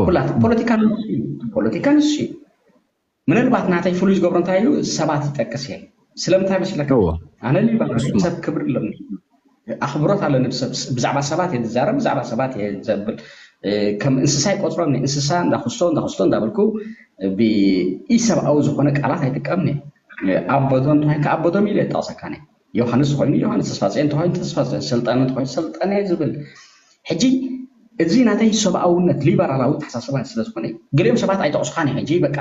ኩላት ፖለቲካ ንሱ እዩ። ፖለቲካ ንሱ እዩ። ምናልባት ናተይ ፍሉይ ዝገብሮ እንታይ ኢሉ ሰባት ይጠቅስ እየ። ስለምንታይ መስለካ? ኣነ ሊባኖስ ሰብ ክብሪ ኣለኒ። ኣኽብሮት ኣለኒ። ብዛዕባ ሰባት እየ ዝዛረብ፣ ብዛዕባ ሰባት እየ ዘብል። ከም እንስሳ ይቆፅሮኒ። እንስሳ እንዳክስቶ እንዳክስቶ እንዳበልኩ ብኢሰብኣዊ ዝኾነ ቃላት ኣይጥቀምን እየ። ኣቦቶም እንተኮይንካ ኣቦቶም ኢለ ይጠቕሰካ እየ። ዮሃንስ ተኮይኑ ዮሃንስ፣ ተስፋጽዮን እንተኮይኑ ተስፋጽዮን፣ ሰልጠነ እንተኮይኑ ሰልጠነ ዝብል። ሕጂ እዚ ናተይ ሰብኣውነት ሊበራላዊ ተሓሳስባ ስለ ዝኾነ፣ ገሊኦም ሰባት ኣይጠቕሱኻን እዮም። ሕጂ በቃ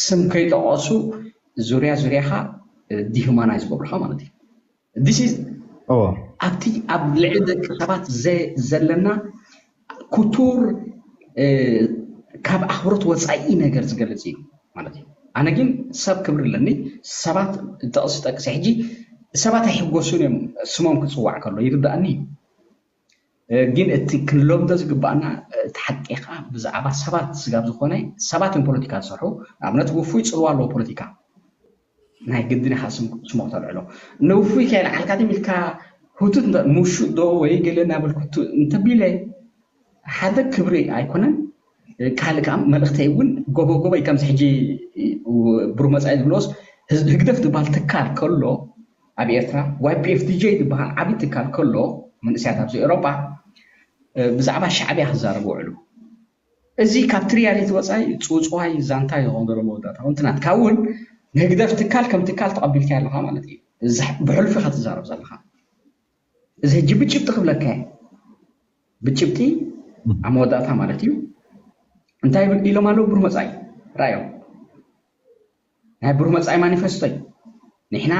ስም ከይጠቐሱ ዙርያ ዙርያኻ ዲሁማናይዝ ገብሩኻ ማለት እዩ። ኣብቲ ኣብ ልዕሊ ደቂ ሰባት ዘለና ክቱር ካብ ኣኽብሮት ወፃኢ ነገር ዝገልፅ እዩ ማለት እዩ። ኣነ ግን ሰብ ክብሪ ኣለኒ። ሰባት ጠቕሲ ጠቅሲ ሕጂ ሰባት ኣይሕጎሱን እዮም ስሞም ክፅዋዕ ከሎ ይርዳእኒ እዩ። ግን እቲ ክንለምዶ ዝግባኣና እቲ ሓቂ ከዓ ብዛዕባ ሰባት ስጋብ ዝኾነ ሰባት እዮም ፖለቲካ ዝሰርሑ። ንኣብነት ውፉይ ፅልዋ ኣለዎ ፖለቲካ ናይ ግድን ኢኻ ስሞ ክተልዕሎ። ንውፉይ ከየልዓልካ ድም ኢልካ ህቱት ሙሹ ዶ ወይ ገለ እናበልኩ እንተቢለ ሓደ ክብሪ ኣይኮነን። ካልእ ከዓ መልእክተይ እውን ጎቦ ጎቦ እዩ። ከምዚ ሕጂ ብሩህ መፃኢ ዝብሎስ ህግደፍ ዝበሃል ትካል ከሎ ኣብ ኤርትራ ዋይፒኤፍዲጄ ዝበሃል ዓብዪ ትካል ከሎ መንእሰያት ኣብዚ ኤውሮጳ ብዛዕባ ሻዕብያ ክዛረቡ ውዕሉ። እዚ ካብቲ ሪያሊቲ ወፃኢ ፅውፅዋይ ዛንታ ይኸውን ዘሎ መወዳእታ እውን ትናትካ እውን ንህግደፍ ትካል ከም ትካል ተቐቢልካ ኣለኻ ማለት እዩ። ብሕሉፍ ኢኻ ትዛረብ ዘለኻ። እዚ ሕጂ ብጭብጢ ክብለካ እየ። ብጭብጢ ኣብ መወዳእታ ማለት እዩ። እንታይ ኢሎም ኣለዉ? ብሩህ መፃኢ ራዮም ናይ ብሩህ መፃኢ ማኒፈስቶ እዩ። ንሕና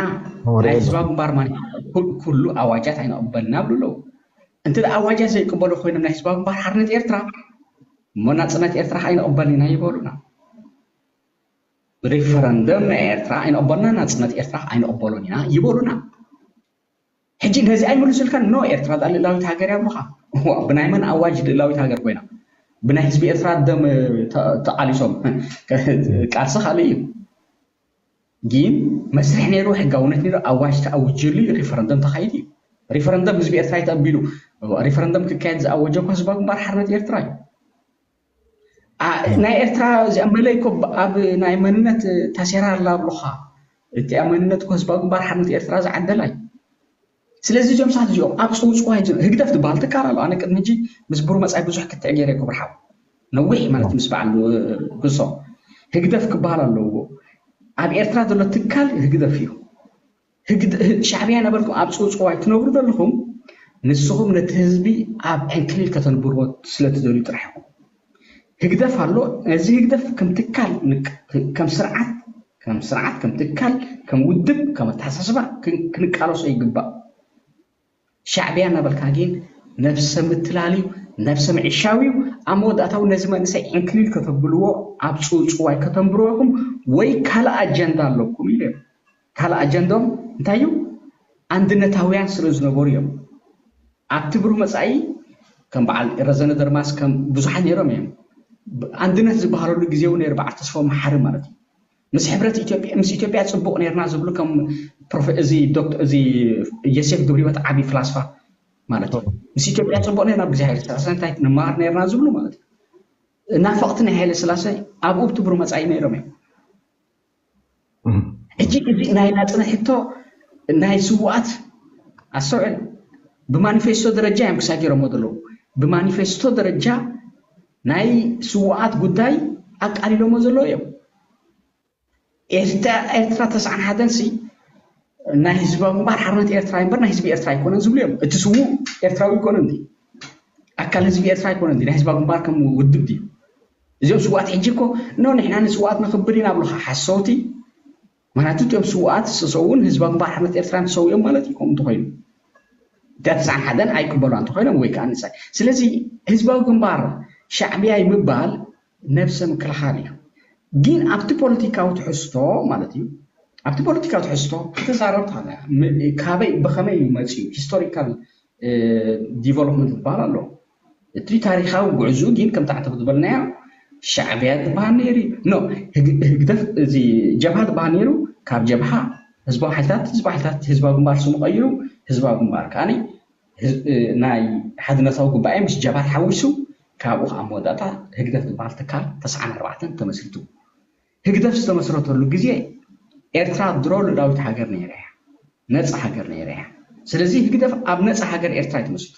ናይ ህዝባዊ ግንባር ኩሉ ኣዋጃት ኣይንቕበልና ብሉ ኣለዉ። እንተ ኣዋጃት ዘይቅበሉ ኮይኖም ናይ ህዝባዊ ግንባር ሓርነት ኤርትራ እሞ ናፅነት ኤርትራ ኣይንቕበልን ኢና ይበሉና። ሪፈረንደም ናይ ኤርትራ ኣይንቕበልና፣ ናፅነት ኤርትራ ኣይንቕበሉን ኢና ይበሉና። ሕጂ ነዚ ኣይምልሱልካን። ኖ፣ ኤርትራ ዳ ልእላዊት ሃገር እያ ብሉኻ። ብናይ መን ኣዋጅ ልእላዊት ሃገር ኮይና? ብናይ ህዝቢ ኤርትራ ደም ተቓሊሶም። ቃልሲ ካልእ እዩ። ግን መስርሕ ነይሩ፣ ሕጋውነት ነይሩ፣ ኣዋጅ ተኣውጀሉ እዩ፣ ሪፈረንደም ተኻይዱ እዩ። ሪፈረንደም ህዝቢ ኤርትራ እዩ ተቐቢሉ። ሪፈረንደም ክካየድ ዝኣወጀ እኮ ህዝባዊ ግንባር ሓርነት ኤርትራ እዩ። ናይ ኤርትራ እዚኣ መለይ እኮ ኣብ ናይ መንነት ታሴራ ኣላ ኣብሉኻ። እቲኣ መንነት እኮ ህዝባዊ ግንባር ሓርነት ኤርትራ ዝዓደላ እዩ። ስለዚ እዚኦም ሰባት እዚኦም ኣብ ፅውፅዋይ ህግደፍ ዝበሃል ትካል ኣሎ። ኣነ ቅድሚ ሕጂ ምስ ብሩህ መፃኢ ብዙሕ ክትዕ ገይረ ክብርሓው ነዊሕ ማለት ምስ በዓል ክሶ ህግደፍ ክበሃል ኣለዎ። ኣብ ኤርትራ ዘሎ ትካል ህግደፍ እዩ። ሻዕብያ ነበርኩም ኣብ ፅውፅዋይ ትነብሩ ዘለኹም ንስኹም ነቲ ህዝቢ ኣብ ዕንክሊል ከተንብርዎ ስለትደልዩ ጥራሕ ኢኹም። ህግደፍ ኣሎ። ነዚ ህግደፍ ከም ትካል ከም ስርዓት ከም ስርዓት ከም ትካል ከም ውድብ ከም ኣተሓሳስባ ክንቃለሶ ይግባእ። ሻዕብያ እናበልካ ግን ነብሰ ምትላል እዩ፣ ነብሰ ምዕሻው እዩ። ኣብ መወዳእታዊ ነዚ መንእሰይ ዕንክሊል ከተብልዎ ኣብ ፅውፅዋይ ከተንብርዎ ኢኹም ወይ ካልእ ኣጀንዳ ኣለኩም ኢለ ካልእ ኣጀንዶም እንታይ እዩ? ኣንድነታውያን ስለ ዝነበሩ እዮም። ኣብቲ ብሩህ መፃኢ ከም በዓል ረዘነ ደርማስ ከም ብዙሓት ነይሮም እዮም። ኣንድነት ዝበሃለሉ ግዜ እውን ነይሩ። በዓል ተስፋ መሓሪ ማለት እዩ። ምስ ሕብረት ኢትዮጵያ ምስ ኢትዮጵያ ፅቡቕ ነርና ዝብሉ ከም እዚ እዚ ዮሴፍ ግብሪወት ዓብዪ ፍላስፋ ማለት እዩ። ምስ ኢትዮጵያ ፅቡቕ ነርና ብግዜ ሃይለ ስላሴ እንታይ ንመሃር ነርና ዝብሉ ማለት እዩ። ናፈቕቲ ናይ ሃይለ ስላሴ ኣብኡ ብቲ ብሩህ መፃኢ ነይሮም እዮም። ሕጂ እዚ ናይ ናፅነት ሕቶ ናይ ስውኣት ኣስተውዕል። ብማኒፌስቶ ደረጃ እዮም ክሳገሮሞ ዘለዉ። ብማኒፌስቶ ደረጃ ናይ ስውኣት ጉዳይ ኣቃሊሎሞ ዘለዉ እዮም። ኤርትራ ተስዓን ሓደን ሲ ናይ ህዝባዊ ግንባር ሓርነት ኤርትራ እምበር ናይ ህዝቢ ኤርትራ ኣይኮነን ዝብሉ እዮም። እቲ ስዉእ ኤርትራዊ ይኮነ እንዲ ኣካል ህዝቢ ኤርትራ ኣይኮነ እንዲ ናይ ህዝባዊ ግንባር ከም ውድብ ድዩ? እዚኦም ስዋት ሕጂ እኮ ኖ ንሕና ንስዋት ነኽብር ኢና ብሉኻ ሓሰውቲ። ምክንያቱ እቶም ስዋት ዝሰውን ህዝባዊ ግንባር ሓርነት ኤርትራ ንሰው እዮም ማለት እዩ። ከምኡ እንተኮይኑ እታ ተስዓን ሓደን ኣይቅበሉ እንተኮይኖም ወይ ከዓ ንሳይ ስለዚ ህዝባዊ ግንባር ሻዕብያይ ምባል ነብሰ ምክልኻል እዩ። ግን ኣብቲ ፖለቲካዊ ትሕዝቶ ማለት እዩ ኣብቲ ፖለቲካዊ ትሕዝቶ ክትዛረብ ካበይ ብኸመይ እዩ መፅዩ ሂስቶሪካል ዲቨሎፕመንት ዝበሃል ኣሎ። እቲ ታሪካዊ ጉዕዝኡ ግን ከምቲ ዓተብ ዝበልናዮ ሻዕብያ ዝበሃል ነይሩ እዩ። ኖ ህግደፍ እዚ ጀብሃ ዝበሃል ነይሩ ካብ ጀብሃ ህዝባዊ ሓይልታት ህዝባዊ ሓይልታት ህዝባዊ ግንባር ስሙ ቀይሩ ህዝባዊ ግንባር ከዓኒ ናይ ሓድነታዊ ጉባኤ ምስ ጀብሃ ተሓዊሱ ካብኡ ኣብ መወዳእታ ህግደፍ ዝበሃል ትካል ተስዓን ኣርባዕተን ተመስሪቱ። ህግደፍ ዝተመስረተሉ ግዜ ኤርትራ ድሮ ልኡላዊት ሃገር ነይራ እያ፣ ነፃ ሃገር ነይራ እያ። ስለዚ ህግደፍ ኣብ ነፃ ሃገር ኤርትራ እዩ ተመስሪቱ።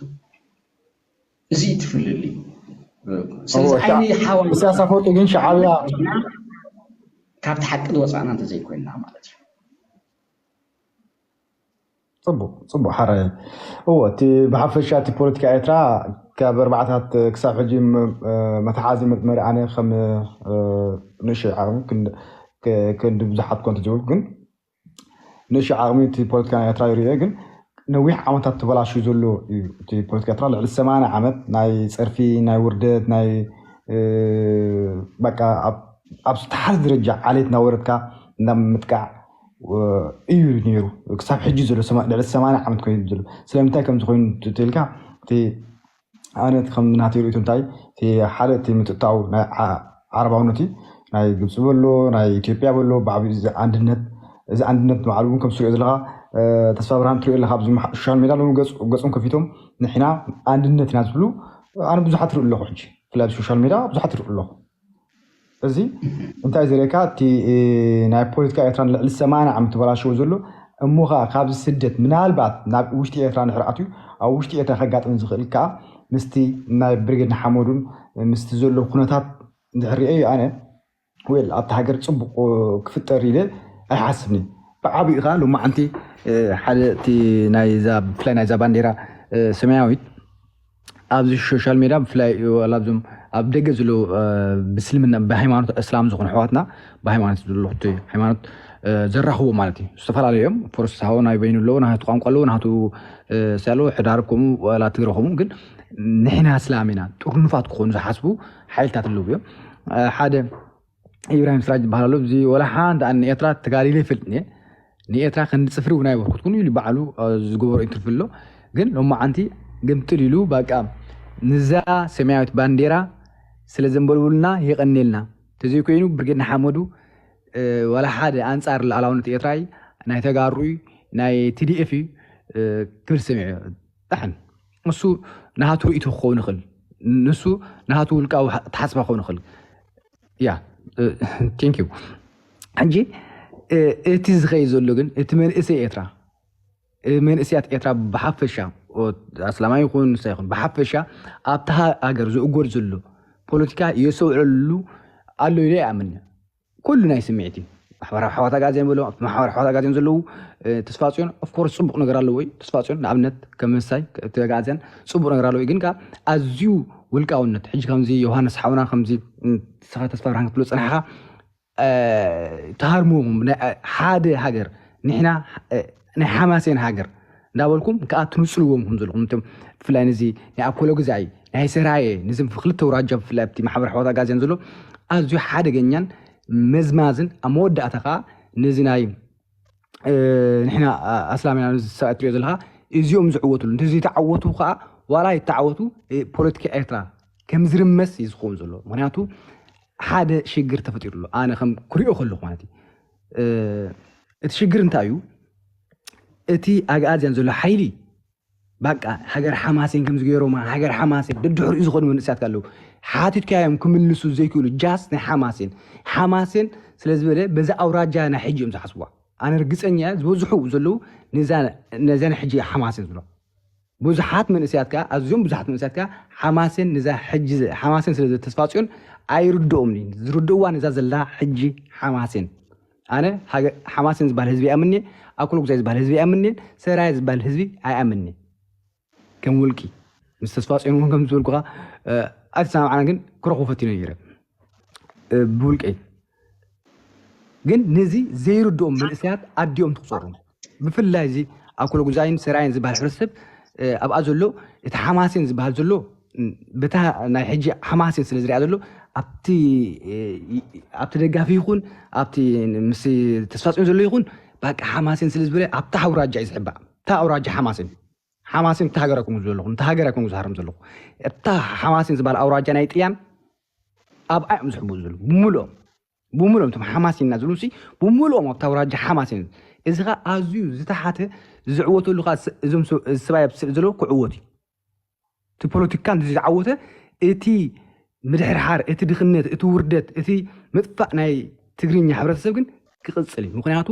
እዚ እዩ እቲ ፍልልይ። ስለዚ እዎ፣ ሻ- ኣይንሓዋን ኢሳያስ ኣፈወርቂ ግን ሻዕብያ ካብቲ ሓቂ ዝወፃእና እንተዘይኮይንና ማለት እዩ። ፅቡቅ ፅቡቅ ሓራይ። እዎ፣ እቲ ብሓፈሻ እቲ ፖለቲካ ኤርትራ ካብ ኣርባዕታት ክሳብ ሕጂ ም- መተሓዚ መጥመሪ ኣነ ከም ንእሽተይ ዓቕሚ ክንዲ ብዙሓት ኮንት ዝብል ግን ንእሽተይ ዓቕሚ እቲ ፖለቲካ ናይ ኤርትራ ይርኦ። ግን ነዊሕ ዓመታት ተበላሽዩ ዘሎ እዩ እቲ ፖለቲካ ኤርትራ። ልዕሊ ሰማንያ ዓመት ናይ ፀርፊ፣ ናይ ውርደት፣ ናይ በቃ ኣብ ዝተሓት ደረጃ ዓሌት እናወረድካ ናብ ምጥቃዕ እዩ ነይሩ። ክሳብ ሕጂ ዘሎ ልዕሊ ሰማንያ ዓመት ኮይኑ ዘሎ ስለምንታይ ከምዚ ኮይኑ ትልካ እቲ ኣነ ከም ናተይ ርእይቶ እንታይ እቲ ሓደ እቲ ምጥጣው ናይ ዓረባውነት እዩ። ናይ ግብፂ በሎ ናይ ኢትዮጵያ በሎ ብዓብዩ እዚ ኣንድነት እዚ ኣንድነት ባዕሉ እውን ከም ስሪኦ ዘለካ ተስፋ ብርሃን ትሪኦ ኣለካ ኣብዚ ሶሻል ሜዳ ሎም ገፆም ከፊቶም ንሕና ኣንድነት ኢና ዝብሉ ኣነ ብዙሓት ርኢ ኣለኹ። ሕጂ ብፍላይ ኣብ ሶሻል ሜዳ ብዙሓት ርኢ ኣለኹ። እዚ እንታይ ዘርእካ እቲ ናይ ፖለቲካ ኤርትራ ልዕሊ ሰማንያ ዓመት ተበላሽዎ ዘሎ እሞ ከዓ ካብዚ ስደት ምናልባት ናብ ውሽጢ ኤርትራ ንሕር ኣትዩ ኣብ ውሽጢ ኤርትራ ከጋጥም ዝኽእል ከዓ ምስቲ ናይ ብርጌድ ንሓመዱን ምስቲ ዘሎ ኩነታት እንድሕር ሪኤ ኣነ ወል ኣብቲ ሃገር ፅቡቅ ክፍጠር ኢለ ኣይሓስብኒ። ብዓብኡ ከዓ ሎማዓንቲ ሓደ እቲ ናይዛ ብፍላይ ናይዛ ባንዴራ ሰማያዊት ኣብዚ ሶሻል ሜዳ ብፍላይ ዋላ ኣብዞም ኣብ ደገ ዘለዉ ብስልምና ብሃይማኖት እስላም ዝኾኑ ኣሕዋትና ብሃይማኖት ዘለኹቲ ሃይማኖት ዘራኽቦ ማለት እዩ። ዝተፈላለዩ እዮም። ፎርስ ሃቦ ናይ በይኑ ኣለዎ፣ ናቱ ቋንቋ ኣለዎ፣ ናቱ ስያሎ ሕዳር ከምኡ ዋላ ትግረ ከምኡ ግን ንሕና እስላም ኢና ጥርኑፋት ክኾኑ ዝሓስቡ ሓይልታት ኣለዉ እዮም። ሓደ ኢብራሂም ስራጅ ዝበሃል ኣሎ። እዚ ወላ ሓንቲ ኣነ ንኤርትራ ተጋዲለ ይፈልጥ እየ። ንኤርትራ ክንዲ ፅፍሪ እውን ኣይበርኩትኩን ኢሉ ባዕሉ ዝገበሮ ኢንተርቪው ኣሎ። ግን ሎማዓንቲ ግምጥል ኢሉ በቃ ንዛ ሰማያዊት ባንዴራ ስለ ዘንበልቡልና የቐኔልና። ተዘይኮይኑ ብርጌድ ንሓመዱ ዋላ ሓደ ኣንፃር ሉዓላውነት ኤርትራ እዩ፣ ናይ ተጋሩ እዩ፣ ናይ ቲዲኤፍ እዩ ክብል ሰሚዐ። ዳሕን እሱ ናቱ ርእይቶ ክኸውን ይኽእል፣ ንሱ ናቱ ውልቃዊ ኣተሓሳስባ ክኸውን ይኽእል። ያ ቴንክ ዩ። ሕጂ እቲ ዝኸይድ ዘሎ ግን እቲ መንእሰይ ኤርትራ መንእሰያት ኤርትራ ብሓፈሻ ኣስላማይ ይኹን ንሳ ይኹን ብሓፈሻ ኣብቲ ሃገር ዝእጎድ ዘሎ ፖለቲካ የሰውዕለሉ ኣሎ ኢለ ይኣምን። ኩሉ ናይ ስምዒት እዩ። ማሕበራዊ ሓዋት ኣጋዝያን በሎ ኣብቲ ማሕበራዊ ሓዋት ኣጋዝያን ዘለዉ ተስፋ ፅዮን ኦፍኮርስ ፅቡቅ ነገር ኣለዎ እዩ። ተስፋ ፅዮን ንኣብነት ከም ምሳይ እቲ ኣጋዝያን ፅቡቅ ነገር ኣለዎ እዩ። ግን ከዓ ኣዝዩ ውልቃውነት ሕጂ ከምዚ ዮሃንስ ሓውና ከምዚ ንስኻ ተስፋ ብርሃን ክትብሎ ፀናሕኻ ተሃርምዎም ሓደ ሃገር ንሕና ናይ ሓማሴን ሃገር እንዳበልኩም ከዓ ትንፅልዎም ከም ዘለኹም እቶም ብፍላይ ነዚ ናይ ኣኮሎ ግዛኢ ናይ ሰራየ ነዚ ክልተ ውራጃ ብፍላይ ኣብቲ ማሕበር ኣሕዋት ኣጋዝያን ዘሎ ኣዝዩ ሓደገኛን መዝማዝን ኣብ መወዳእታ ከዓ ነዚ ናይ ንሕና ኣስላም ኢና ነዚ ሰብኣይ ትሪኦ ዘለካ እዚኦም ዝዕወትሉ እንተዘይተዓወቱ ከዓ ዋላ ይተዓወቱ ፖለቲካ ኤርትራ ከም ዝርመስ እዩ ዝኸውን ዘሎ። ምክንያቱ ሓደ ሽግር ተፈጢሩ ኣሎ። ኣነ ከም ክሪኦ ከለኩ ማለት እዩ እቲ ሽግር እንታይ እዩ? እቲ ኣግኣዝያን ዘሎ ሓይሊ በቃ ሃገር ሓማሴን ከም ዝገይሮማ ሃገር ሓማሴን ደድሕሪኡ ዝኸዱ መንእሰያት ኣለዉ። ሓቲትካዮም ክምልሱ ዘይክእሉ just ናይ ሓማሴን ሓማሴን ስለ ዝበለ በዛ ኣውራጃ ናይ ሕጂ እዮም ዝሓስቡዋ። ኣነ ርግፀኛ ዝበዝሑ ዘለዉ ነዛ ናይ ሕጂ ሓማሴን ዝብሎ ብዙሓት መንእሰያት ከዓ ኣዝዮም ብዙሓት መንእሰያት ከዓ ሓማሴን ነዛ ሕጂ ሓማሴን ስለ ተስፋ ፅዮን ኣይርድኦም ዝርድእዋ ነዛ ዘላ ሕጂ ሓማሴን ኣነ ሓማሴን ዝበሃል ህዝቢ ኣይኣምንየ ኣኩሎ ጉዛይ ዝበሃል ህዝቢ ኣይኣምንየ ሰራየ ዝበሃል ህዝቢ ኣይኣምንየ ከም ውልቂ ምስ ተስፋ ፅዮን እውን ከም ዝበልኩኻ ኣይተሰማምዓና ግን ክረኽቦ ፈቲነ ነይረ ብውልቀይ ግን ነዚ ዘይርድኦም መንእሰያት ኣዲኦም ትቁፀሩ ብፍላይ እዚ ኣኩሎ ጉዛይን ሰራየን ዝበሃል ሕብረተሰብ ኣብኣ ዘሎ እቲ ሓማሴን ዝበሃል ዘሎ ብታ ናይ ሕጂ ሓማሴን ስለ ዝሪኣ ዘሎ ኣብቲ ኣብቲ ደጋፊ ይኹን ኣብቲ ምስ ተስፋ ፅዮን ዘሎ ይኹን በቃ ሓማሴን ስለ ዝበለ ኣብታ ኣውራጃ እዩ ዝሕባእ እታ ኣውራጃ ሓማሴን ሓማሴን እታ ሃገር ኣይኮንኩ ዘለኹ እታ ሃገር ኣይኮንኩ ዝሃርም ዘለኹ እታ ሓማሴን ዝበሃል ኣውራጃ ናይ ጥያን ኣብኣ እዮም ዝሕብኡ ዘለዉ ብምልኦም ብምልኦም እቶም ሓማሴን እና ዝብሉ ሲ ብምልኦም ኣብታ ኣውራጃ ሓማሴን እዚ ኸ ኣዝዩ ዝተሓተ ዝዕወተሉ ኸ እዞም ሰብኣይ ኣብ ስእሊ ዘለዉ ክዕወት እዩ እቲ ፖለቲካ እንተዘይተዓወተ እቲ ምድሕርሓር፣ እቲ ድኽነት፣ እቲ ውርደት፣ እቲ ምጥፋእ ናይ ትግርኛ ሕብረተሰብ ግን ክቕጽል እዩ። ምኽንያቱ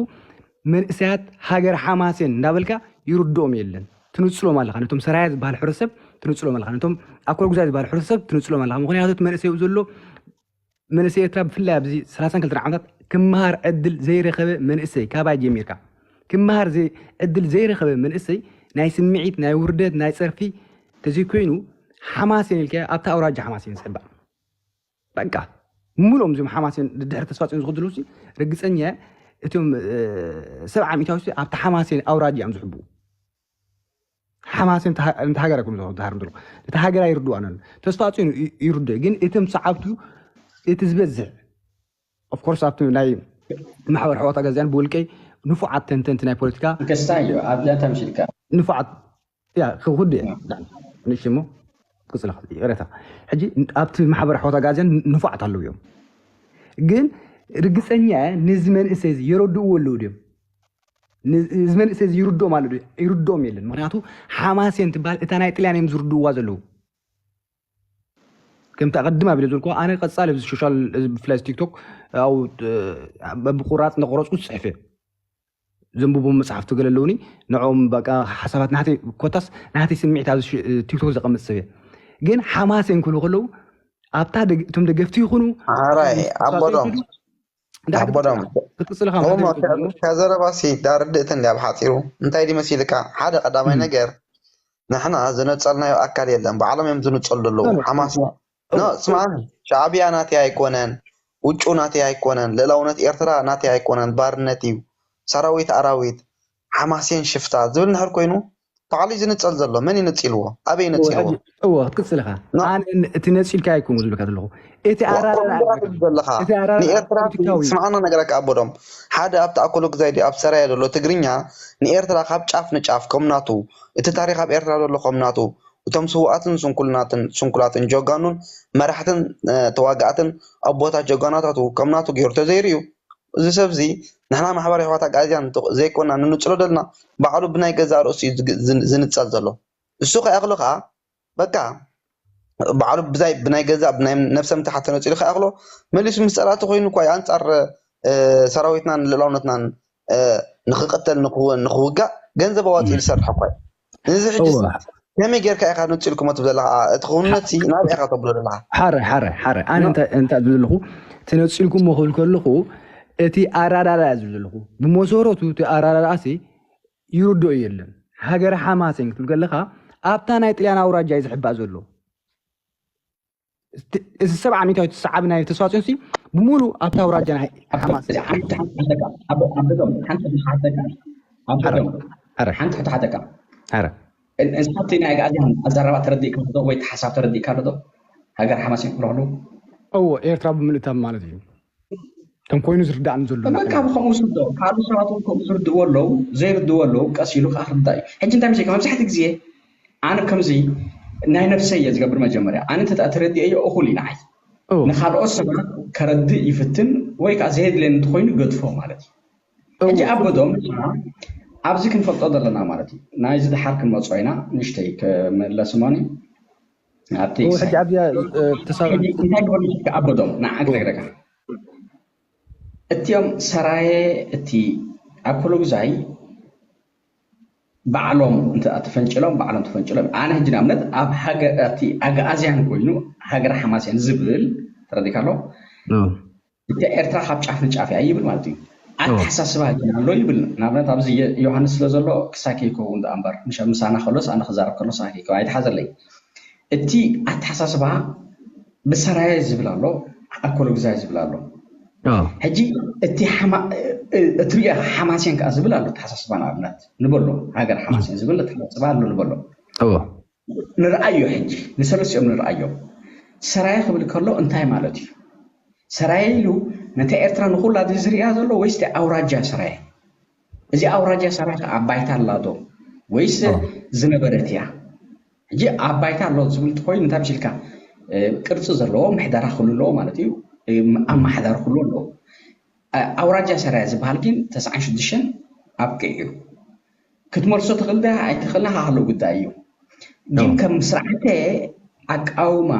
መንእሰያት ሃገር ሓማሴን እንዳበልካ ይርድኦም የለን። ትንጽሎም ኣለኻ። ነቶም ሰራየ ዝበሃል ሕብረተሰብ ትንጽሎም ኣለኻ። ነቶም ኣኮለጉዛይ ዝበሃል ሕብረተሰብ ትንጽሎም ኣለኻ። ምኽንያቱ እቲ መንእሰይ ዘሎ መንእሰይ ኤርትራ ብፍላይ ኣብዚ ሰላሳን ክልተን ዓመታት ክመሃር ዕድል ዘይረኸበ መንእሰይ ካባይ ጀሚርካ ክመሃር ዘይ- ዕድል ዘይረኸበ መንእሰይ ናይ ስምዒት ናይ ውርደት ናይ ጸርፊ ተዘይኮይኑ ሓማሴን ኢልካ ኣብታ ኣውራጃ ሓማሴን ዝሕባእ በቃ ምሉኦም እዚኦም ሓማሴን ድድሕሪ ተስፋጽዮን ዝኸዱ ዘለዉ ርግጸኛ እየ እቶም ሰብዓ ሚእታዊ ኣብቲ ሓማሴን ኣውራጃ እዮም ዝሕቡ ሓማሴን እንተ ሃገር ኣይኮኑ ዝሃርም ዘለኹ እቲ ሃገር ኣይርድዋን ኣሎ ተስፋ ኣፅኑ ይርዶ ግን እቶም ሰዓብቱ እቲ ዝበዝሕ ኦፍኮርስ ኣብቲ ናይ ማሕበር ሕዋት ኣጋዚያን ብውልቀይ ንፉዓት ተንተንቲ ናይ ፖለቲካ ክስታይ እዩ ኣብዚኣ ተምሲልካ ንፉዓት ያ ክውድ ንእሽሞ ክፅላ ይቅረታ ሕጂ ኣብቲ ማሕበር ሕዋት ኣጋዚያን ንፉዓት ኣለዉ እዮም ግን ርግፀኛ ነዚ መንእሰይ እዚ የረድእዎ ኣለዉ ድዮም እዚ መንእሰይ እዚ ይርድኦም ኣሎ ይርድኦም የለን ምክንያቱ ሓማሴን ትበሃል እታ ናይ ጥልያን እዮም ዝርድእዋ ዘለዉ ከምቲ ኣቐድም ኣቢለ ዝብልኩ ኣነ ቀፃሊ ኣብዚ ሶሻል ብፍላይ ቲክቶክ ብቁራፅ እንዳቆረፅኩ ዝፅሕፍ እየ ዘንብቦም መፅሓፍቲ ገለ ኣለውኒ ንዕኦም በቃ ሓሳባት ናተይ ኮታስ ናተይ ስምዒት ኣብዚ ቲክቶክ ዘቐምጥ ሰብ እየ ግን ሓማሴን ክብሉ ከለዉ ኣብታ እቶም ደገፍቲ ይኹኑ ሓራይ ኣቦዶም ኣቦዶም ክትቅፅልካ ከዘረባሲ ዳርድእት እንዲ ኣብ ሓፂሩ እንታይ ዲ መሲልካ ሓደ ቀዳማይ ነገር ንሕና ዝነፀልናዮ ኣካል የለን ባዕሎም እዮም ዝንፀሉ ዘለዉ ሓማስ ስማዕ ሻዕብያ ናተይ ኣይኮነን ውጩ ናተይ ኣይኮነን ልእላውነት ኤርትራ ናተይ ኣይኮነን ባርነት እዩ ሰራዊት ኣራዊት ሓማሴን ሽፍታ ዝብል ንሕር ኮይኑ ባዕሉ እዩ ዝንፀል ዘሎ መን ይነፂልዎ ኣበይ ይነፂልዎ እዎ ክትቅፅል ኢኻ ኣነ እቲ ነፂልካ ኣይኮኑ ዝብልካ ዘለኹ እቲ ኣራራ ዘለኻ ንኤርትራ ስምዓና ነገረካ ኣቦዶም ሓደ ኣብቲ ኣኮሎ ግዛይ ኣብ ሰራያ ዘሎ ትግርኛ ንኤርትራ ካብ ጫፍ ንጫፍ ከም ናቱ እቲ ታሪክ ኣብ ኤርትራ ዘሎ ከም ናቱ እቶም ስውኣትን ስንኩልናትን ስንኩላትን ጀጋኑን መራሕትን ተዋጋእትን ኣቦታት ጀጋናታቱ ከም ናቱ ገይሩ ተዘይሩ እዩ እዚ ሰብ እዚ ንሕና ማሕበራዊ ሕዋት ኣጋዚያን ዘይኮና ንንፅሎ ደልና ባዕሉ ብናይ ገዛእ ርእሱ እዩ ዝንፀል ዘሎ እሱ ከይኣኽሎ ከዓ በቃ ባዕሉ ብዛይ ብናይ ገዛእ ብናይ ነብሰ ምትሓት ተነፂሉ ከይኣኽሎ መሊሱ ምስ ፀላእቲ ኮይኑ እኳ እዩ ኣንፃር ሰራዊትናን ልእላውነትናን ንክቅተል ንክወን ንክውጋእ ገንዘብ ኣዋፂኡ ዝሰርሕ እኳ እዩ እዚ ሕጂ ከመይ ጌርካ ኢኻ ነፂልኩሞ ትብል ዘለኻ እቲ ክውንነት ሲ ናበይ ኢኻ ተብሎ ዘለኻ ሓረ ሓረ ሓረ ኣነ እንታይ ዝብል ዘለኹ ተነፂልኩሞ ክብል ከለኹ እቲ ኣራዳዳ ዝብል ዘለኹ ብመሰረቱ እቲ ኣራዳዳ ሲ ይርድኦ የለን ሃገረ ሓማሴን ክትብል ከለኻ ኣብታ ናይ ጥልያን ኣውራጃ እዩ ዝሕባእ ዘሎ እዚ ሰብዓ ሚእታዊት ሰዓብ ናይ ተስፋፅዮን ሲ ብሙሉ ኣብታ ኣውራጃ ናይ ሓማሴን ሓንቲ ሕቶ ሓተካ ንስኻቲ ናይ ኣግኣዚያን ኣዘራርባ ተረዲእካ ዶ ወይ ሓሳብ ተረዲእካ ዶ ሃገር ሓማሴን ክብሎ ከለዉ እዎ ኤርትራ ብምልእታም ማለት እዩ ከም ኮይኑ ዝርዳእኒ ዘሎ በቃ ብከምኡ ዝርድኦ ካልእ ሰባት እውን ከምኡ ዝርድእዎ ኣለዉ ዘይርድእዎ ኣለዉ ቀስ ኢሉ ከዓ ክርዳእ እዩ ሕጂ እንታይ መሲልካ መብዛሕትኡ ግዜ ኣነ ከምዚ ናይ ነብሰይ እየ ዝገብር መጀመርያ ኣነ እንተ ተረዲአዮ እኹል እዩ ንዓይ ንካልኦት ሰባት ከረድእ ይፍትን ወይ ከዓ ዘየድልየኒ እንተኮይኑ ገድፎ ማለት እዩ ሕጂ ኣበዶም ንሕና ኣብዚ ክንፈልጦ ዘለና ማለት እዩ ናይዚ ድሓር ክንመፅኦ ኢና ንሽተይ ክምለስ እሞኒ ኣብቲ ሕጂ ኣብዚኣ ተሳብ ሕጂ እንታይ ግበር ምሽካ ኣበዶም ንዓ ክነግረካ እቲኦም ሰራየ እቲ ኣኮሎጉዛይ ባዕሎም እንተ ተፈንጭሎም ባዕሎም ተፈንጭሎም ኣነ ሕጂ ንኣብነት ኣብ ሃገር እቲ ኣግኣዝያን ኮይኑ ሃገር ሓማስያን ዝብል ተረዲካ ኣሎ እቲ ኤርትራ ካብ ጫፍ ንጫፍ እያ ይብል ማለት እዩ ኣተሓሳስባ ግን ኣሎ ይብል ንኣብነት ኣብዚ ዮሃንስ ስለ ዘሎ ክሳኪ ይከውን ዳ እምበር ምሻ ምሳና ከሎስ ኣነ ክዛረብ ከሎ ሳኪ ይከው ኣይተሓዘለይ እቲ ኣተሓሳስባ ብሰራየ ዝብል ኣሎ ኣኮሎግዛይ ዝብል ኣሎ ሕጂ እቲ እትሪኦ ሓማሴን ከዓ ዝብል ኣሎ ተሓሳስባ ንኣብነት ንበሎ ሃገር ሓማሴን ዝብል ተሓሳስባ ኣሎ ንበሎ ንርኣዮ ሕጂ ንሰለስቲኦም ንርኣዮ ሰራየ ክብል ከሎ እንታይ ማለት እዩ ሰራየ ኢሉ ነታ ኤርትራ ንኩላ ዝሪያ ዘሎ ወይስ ኣውራጃ ሰራየ እዚ ኣውራጃ ሰራየ ከዓ ባይታ ኣላ ዶ ወይስ ዝነበረት እያ ሕጂ ኣብ ባይታ ኣሎ ዝብል እንተኮይኑ እንታይ ምሲልካ ቅርፂ ዘለዎ ምሕደራ ክህሉ ኣለዎ ማለት እዩ ኣመሓዳሪ ክህሉ ኣለዎ ኣውራጃ ሰራያ ዝበሃል ግን ተስዓን ሽዱሽተን ኣብቂዑ እዩ ክትመልሶ ትኽእል ዳ ኣይትኽእልና ካክሎ ጉዳይ እዩ ግን ከም ስርዓተ ኣቃውማ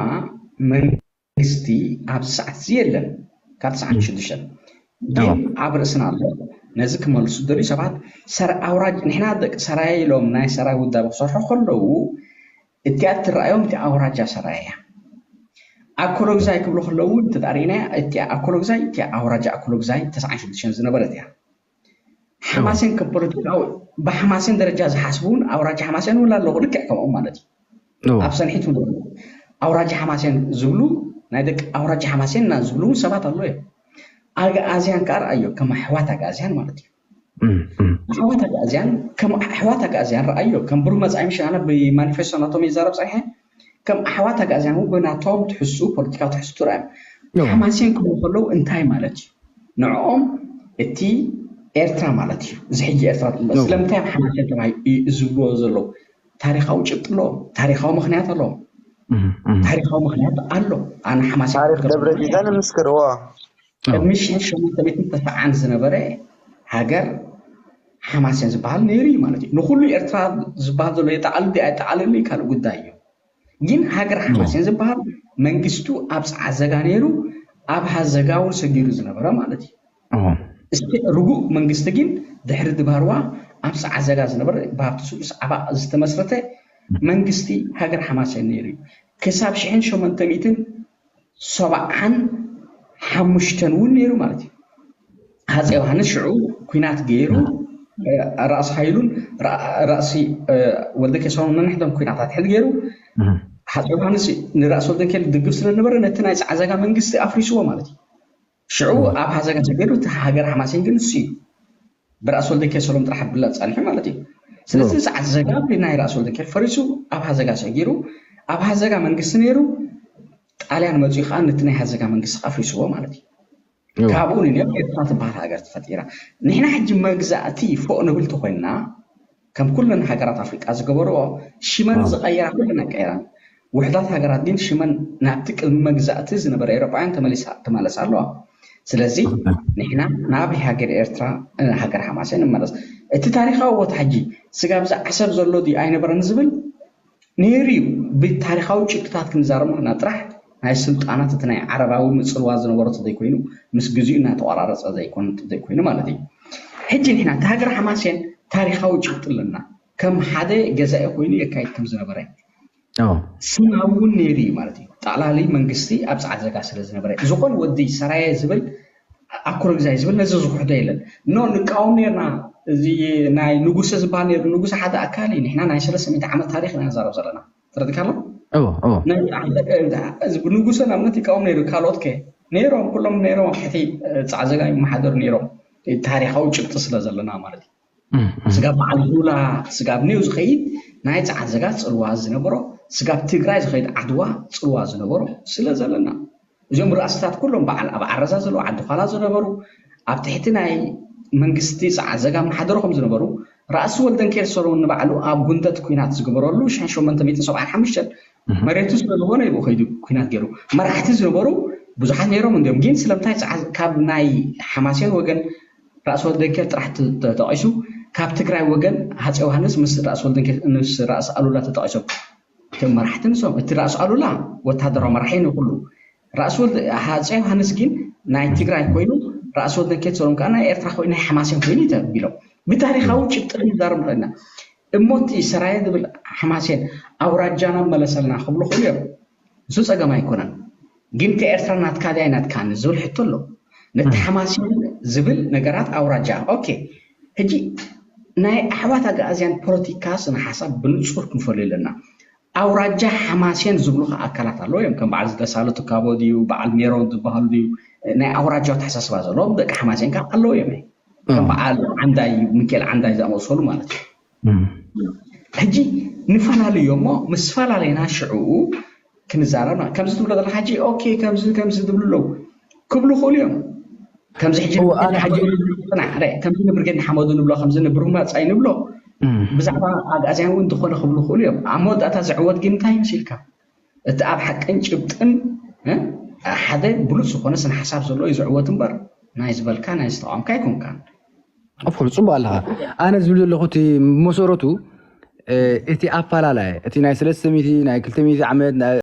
መንግስቲ ኣብዚ ሰዓት እዚ የለን። ካብ ተስዓን ሽዱሽተን ግን ኣብ ርእስና ኣሎ። ነዚ ክመልሱ ዝደልዩ ሰባት ሰር ኣውራጅ ንሕና ደቂ ሰራየ ኢሎም ናይ ሰራይ ውዳበ ክሰርሑ ከለዉ እቲኣ እትረኣዮም እቲ ኣውራጃ ሰራየ እያ። ኣኮሎግዛይ ክብሉ ከለዉ እውን ተጣሪእና እቲኣ ኣኮሎግዛይ እቲኣ ኣውራጃ ኣኮሎግዛይ ተስዓን ሽዱሽተን ዝነበረት እያ። ሓማሴን ከም ፖለቲካዊ ብሓማሴን ደረጃ ዝሓስቡ እውን ኣውራጃ ሓማሴን እውን ኣለኹ ልክዕ ከምኦም ማለት እዩ። ኣብ ሰንሒት እውን ኣለኹ። ኣውራጃ ሓማሴን ዝብሉ ናይ ደቂ ኣውራጃ ሓማሴን እና ዝብሉ እውን ሰባት ኣለዉ እዮም። ኣግኣዝያን ከዓ ረኣዮ ከም ኣሕዋት ኣግኣዝያን ማለት እዩ። ኣሕዋት ኣግኣዝያን ከም ኣሕዋት ኣግኣዝያን ረኣዮ ከም ብሩህ መፃኢ ምሽ ኣነ ብማኒፌስቶ ናቶም ይዛረብ ፀኒሐ ከም ኣሕዋት ኣግኣዝያን እውን ብናቶም ትሕዝኡ ፖለቲካዊ ትሕዝቱ ረኣዮም። ሓማሴን ክብሉ ከለዉ እንታይ ማለት እዩ? ንዕኦም እቲ ኤርትራ ማለት እዩ። እዚ ሕጂ ኤርትራ ስለምንታይ እዮም ሓማሴን ተባሂሉ ዝብልዎ ዘለዉ? ታሪኻዊ ጭብጢ ኣለዎም። ታሪኻዊ ምኽንያት ኣለዎም። ታሪኻዊ ምኽንያት ኣሎ። ኣነ ሓማሴን ታሪኽ ደብረ ቢዛ ንምስክርዎ። ቅድሚ ሽሕን ሸሞንተ ሚእትን ተስዓን ዝነበረ ሃገር ሓማሴን ዝበሃል ነይሩ እዩ ማለት እዩ። ንኹሉ ኤርትራ ዝበሃል ዘሎ የጠቓልል ድዩ ኣይጠቓልልን ካልእ ጉዳይ እዩ። ግን ሃገር ሓማሴን ዝበሃል መንግስቱ ኣብ ጸዓዘጋ ነይሩ፣ ኣብ ሃዘጋ እውን ሰጊሩ ዝነበረ ማለት እዩ። እስቲ ርጉእ መንግስቲ ግን ድሕሪ ድባርዋ ኣብ ጸዓዘጋ ዝነበረ ብሃብቲ ስሉስ ዓባቕ ዝተመስረተ መንግስቲ ሃገር ሓማሴን ነይሩ እዩ። ክሳብ ሽሕን ሸሞንተ ሚእትን ሰብዓን ሓሙሽተን እውን ነይሩ ማለት እዩ። ሃፀ ዮሃንስ ሽዑ ኩናት ገይሩ ራእሲ ሃይሉን ራእሲ ወልደ ኬሶን ነንሕዶም ኩናታት ሕድ ገይሩ ሃፀ ዮሃንስ ንራእሲ ወልደ ኬል ድግፍ ስለነበረ ነቲ ናይ ፃዕዘጋ መንግስቲ ኣፍሪስዎ ማለት እዩ። ሽዑ ኣብ ሃዘጋ ሰገዱ እቲ ሃገር ሓማሴን ግን እሱ እዩ። ብራእሲ ወልደ ኬል ሰሎም ጥራሕ ብላ ፃንሑ ማለት እዩ። ስለዚ ፃዕዘጋ ብናይ ራእሲ ወልደ ኬል ፈሪሱ ኣብ ሃዘጋ ሰጊሩ ኣብ ሃዘጋ መንግስቲ ነይሩ። ጣልያን መፅኡ ከዓ ነቲ ናይ ሃዘጋ መንግስቲ ኣፍሪስዎ ማለት እዩ። ካብኡ ንንዮም ኤርትራ ትበሃል ሃገር ተፈጢራ። ንሕና ሕጂ መግዛእቲ ፎእ ንብል ተኮይንና ከም ኩለን ሃገራት ኣፍሪቃ ዝገበርኦ ሽመን ዝቀየራ ኩለን ኣይቀየራን። ውሕዳት ሃገራት ግን ሽመን ናብቲ ቅድሚ መግዛእቲ ዝነበረ ኤውሮጳውያን ተመሊሳ ትመለስ ኣለዋ። ስለዚ ንሕና ናብ ሃገር ኤርትራ ሃገር ሓማሴ ንመለስ። እቲ ታሪካዊ ቦታ ሕጂ ስጋብ ዝዓሰብ ዘሎ ድዩ ኣይነበረን ዝብል ነይሩ እዩ። ብታሪኻዊ ጭብጥታት ክንዛረብ ምኽና ጥራሕ ናይ ስልጣናት እቲ ናይ ዓረባዊ ምጽልዋ ዝነበሮ ተዘይኮይኑ ምስ ግዜኡ እናተቆራረጸ ዘይኮን ተዘይኮይኑ ማለት እዩ። ሕጂ ንሕና እቲ ሃገር ሓማሴን ታሪኻዊ ጭብጢ ኣለና። ከም ሓደ ገዛኢ ኮይኑ የካይድ ከም ዝነበረ ስናብ እውን ነይሩ እዩ ማለት እዩ። ጠቕላሊ መንግስቲ ኣብ ጻዕዘጋ ስለ ዝነበረ ዝኾነ ወዲ ሰራየ ዝብል ኣኮሎግዛይ ዝብል ነዚ ዝውሕዶ የለን። ኖ ንቃወም ነርና። እዚ ናይ ንጉሰ ዝበሃል ነሩ ንጉሰ ሓደ ኣካል እዩ። ንሕና ናይ ሰለስተ ሚእቲ ዓመት ታሪክ ኢና ንዛረብ ዘለና። ተረድካ ኣሎ? ብንጉሰ ንኣብነት ይቃወም ነሩ ካልኦት ከ ነሮም ኩሎም ነሮም ኣብ ትሕቲ ጻዕዘጋ ይመሓደሩ ነሮም። ታሪካዊ ጭብጢ ስለ ዘለና ማለት እዩ። ስጋብ በዓል ዱላ ስጋብ ኔው ዝኸይድ ናይ ጻዕዘጋ ጽልዋ ዝነበሮ ስጋብ ትግራይ ዝኸይድ ዓድዋ ጽልዋ ዝነበሮ ስለ ዘለና እዚኦም ርእስታት ኩሎም በዓል ኣብ ዓረዛ ዘለዉ ዓዲ ኳላ ዝነበሩ ኣብ ትሕቲ ናይ መንግስቲ ጻዕዘጋ መሓደሩ ከም ዝነበሩ ራእሲ ወልደንኬር ሰሎሞን ንባዕሉ ኣብ ጉንደት ኩናት ዝገበረሉ ሽሕን ሸሞንተ ሚእትን ሰብዓን ሓሙሽተን መሬቱ ስለዝኾነ ይብኡ ከይዱ ኩናት ገይሩ መራሕቲ ዝነበሩ ብዙሓት ነይሮም እንዲዮም ግን ስለምንታይ ካብ ናይ ሓማሴን ወገን ራእሲ ወልደንኬር ጥራሕ ተጠቂሱ ካብ ትግራይ ወገን ሃፀ ዮሃንስ ምስ ራእሲ ወልደንኬር ምስ ራእሲ ኣሉላ ተጠቂሶም እቶም መራሕቲ ንሶም እቲ ራእሲ ኣሉላ ወታደራዊ መራሒ ንኩሉ ራእሲ ወልደ ሃፀ ዮሃንስ ግን ናይ ትግራይ ኮይኑ ራእሲ ወልደንኬር ሰሎም ከዓ ናይ ኤርትራ ኮይኑ ናይ ሓማሴን ኮይኑ ተቢሎም ብታሪካዊ ጭብጢ ክንዛረብ ንኽእልና እሞ እቲ ሰራየ ዝብል ሓማሴን ኣውራጃና መለሰልና ክብሉ ክእሉ እዮም እሱ ፀገም ኣይኮነን ግን ከኤርትራ ናትካ ድያ ናትካን ዝብል ሕቶ ኣሎ ነቲ ሓማሴን ዝብል ነገራት ኣውራጃ ኦኬ ሕጂ ናይ ኣሕዋት ኣግኣዝያን ፖለቲካ ስነ ሓሳብ ብንፁር ክንፈልዩ ኣለና ኣውራጃ ሓማሴን ዝብሉ ከዓ ኣካላት ኣለዉ እዮም ከም በዓል ዝደሳሉ ትካቦ ድዩ በዓል ሜሮን ዝበሃሉ ድዩ ናይ ኣውራጃ ተሓሳስባ ዘለዎም ደቂ ሓማሴን ከዓ ኣለዉ እዮም ከም በዓል ዓንዳይ ሚካኤል ዓንዳይ ዝኣመሰሉ ማለት እዩ ሕጂ ንፈላለዩ እሞ ምስፈላለዩና ሽዕኡ ክንዛረብ ከምዚ ትብሎ ዘለካ ሕጂ ኦኬ ከምዚ ከምዚ ዝብሉ ኣለዉ ክብሉ ክእሉ እዮም ከምዚ ሕጂ ከምዚ ንብርጌድ ንሓመዱ ንብሎ ከምዚ ንብርሁም ኣፃይ ንብሎ ብዛዕባ ኣግኣዝያን እውን ዝኾነ ክብሉ ክእሉ እዮም ኣብ መወዳእታ ዝዕወት ግን እንታይ ይመስልካ እቲ ኣብ ሓቅን ጭብጥን ሓደ ብሉፅ ዝኾነ ስነ ሓሳብ ዘለዎ እዩ ዝዕወት እምበር ናይ ዝበልካ ናይ ዝተቃወምካ ኣይኮንካን ፍጹም ኣለኻ ኣነ ዝብል ዘለኹ እቲ መሰረቱ እቲ ኣፈላላይ እቲ ናይ ሰለስተ ሚእቲ ናይ ክልተ ሚእቲ ዓመት